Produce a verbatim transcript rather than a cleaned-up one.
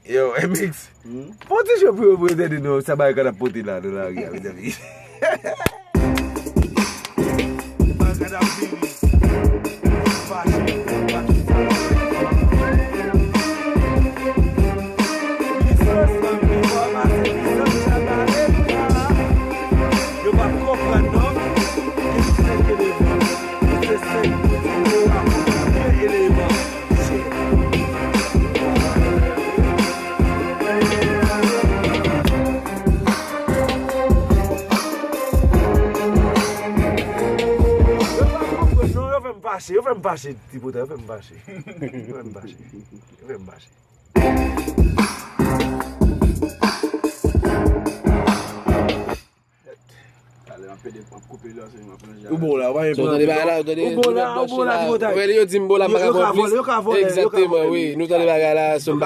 Yo, M X. Fè yon ti jwe pou yo, pou yo tande non, sa bagay k ap pote la nan lari a, mezanmi. Bagay ap vini. Fache, fache. Pwisans nan men w a pase pwisans Chabaleta. Yo p ap konprann non. Gen senk eleman. Gen senk eleman. Yo pa konprann non, yo fè m fache, yo fè m fache, ti pota, yo fè m fache. Yo fè m fache. Yo fè m fache. Talè m ap pede, m ap koupe lè, se m ap ranje. Ou bon la, ou pa gen pwoblèm. Ou tande bagay la, ou tande, ou bon la, ou bon la, ti pota. Wè, yo di m bon la, m pa ka pran plis. Yo ka vòlè, yo ka vòlè. Egzakteman, wi. Nou tande bagay la, so m